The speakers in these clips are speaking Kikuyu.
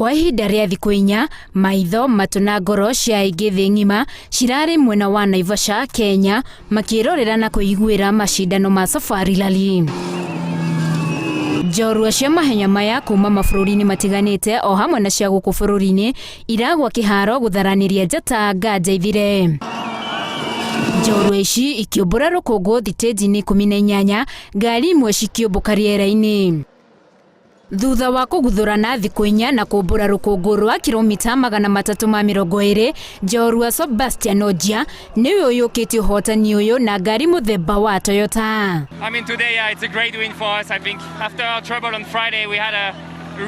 Kwa ihinda rĩa thikũ inya, maitho, matũ na ngoro cia aingĩ thĩ ng'ima cirarĩ mwena wa Naivasha, Kenya, makĩrorera na kwĩiguĩra macindano ma Safari Rally. Njorua cia mahenya maya kuma mabũrũri-inĩ matiganĩte o hamwe na cia gũkũ bũrũri-inĩ iragwa kĩharo gũtharanĩria njata nganja ithire. Njorua ici ikĩũmbũra rũkũngũ thitĩnji-inĩ 18, ngari imwe cikĩũmbũka rĩera-inĩ. Thutha wa kũguthũrana thikũ inya na kũmbũra rũkũngũ rwa kiromita 320, njorua Sebastian Ogier nĩwe ũyũkĩtie ũhotani ũyũ na ngari mũthemba wa Toyota. I mean, today it's a great win for us. I think after our trouble on Friday, we had a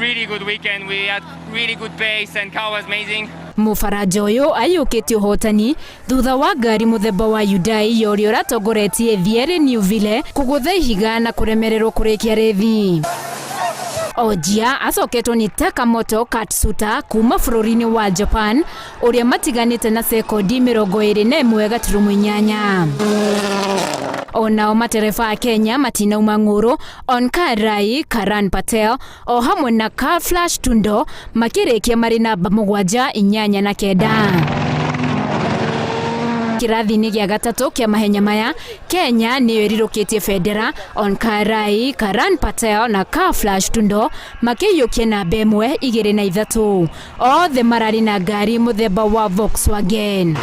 really good weekend. We had really good pace and car was amazing. Mũbaranja ũyũ aiyũkĩtie ũhotani thutha wa ngari mũthemba wa Hyundai ya ũrĩa ũratongoretie Thierry Neuville kũgũtha ihiga na kũremererwo kũrĩkia rĩthi. Ogier acoketwo nĩ Takamoto Katsuta kuma bũrũri-inĩ wa Japan ũrĩa matiganĩte na sekondi 21.8. Onao matereba a Kenya matinauma ng'ũrũ Onkar Rai, Karan Patel o hamwe na Car Flash Tundo makĩrĩkia marĩ namba 7, 8 na 9. Kĩrathi-inĩ gĩa gatatũ kĩa mahenya maya, Kenya nĩyo ĩrirũkĩtie bendera, Onkar Rai, Karan Patel na Car Flash Tundo makĩiyũkia namba 1, 2 na 3. Othe mararĩ na ngari mũthemba wa Volkswagen.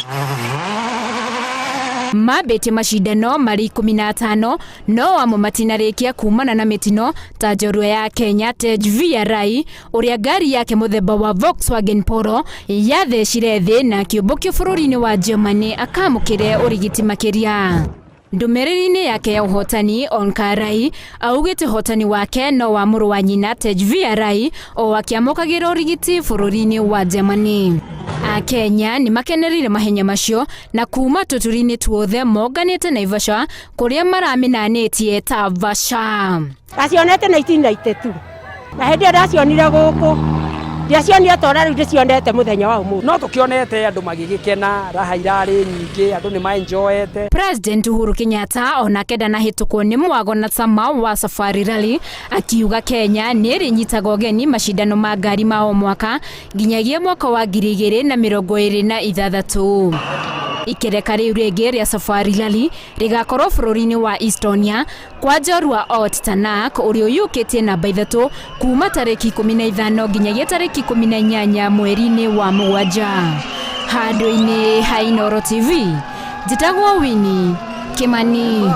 Mambĩtie macindano marĩ 15 no amwe matinarĩkia kumana na mĩtino ta njorua ya Kenya Tejveer Rai ũrĩa ngari yake mũthemba wa Volkswagen Polo yathecire thĩ na akĩũmbũkio bũrũri-inĩ wa Germany akamũkĩre ũrigiti makĩria. Ndũmĩrĩri-inĩ yake ya ũhotani, Onkar Rai augĩte ũhotani wake no wa mũrũ wa nyina Tejveer Rai o akĩamũkagĩra ũrigiti bũrũri-inĩ wa Germany. Akenya nĩ makenereire mahenya macio na kuma tũturi-inĩ tuothe monganĩte Naivasha kũrĩa maramĩnanĩtie ta Vasha. Ndacionete 1992 na hĩndĩ ĩyo ndacionire gũkũ ndiacionire ta ũrĩa rĩu ndĩcionete mũthenya wa ũmũthĩ. No tũkĩonete andũ magĩgĩkena, raha irarĩ nyingĩ, andũ nĩ maenjoyete. President Uhuru Kenyatta onake ndanahĩtũkwo nĩ mwago na cama wa Safari Rally akiuga Kenya nĩ ĩrĩnyitaga ũgeni macindano ma ngari ma o mwaka nginyagia mwaka wa 2026. Ikereka rĩu rĩngĩ rĩa Safari Rally rĩgakorwo bũrũri-inĩ wa Estonia kwa njorua Ott Tanak ũrĩa ũiyũkĩtie namba 3 kuma tarĩki 15 nginyagia tarĩki 18 mweri-inĩ wa 7. Handũ-inĩ ha Inooro TV, njĩtagwo Winnie Kimani.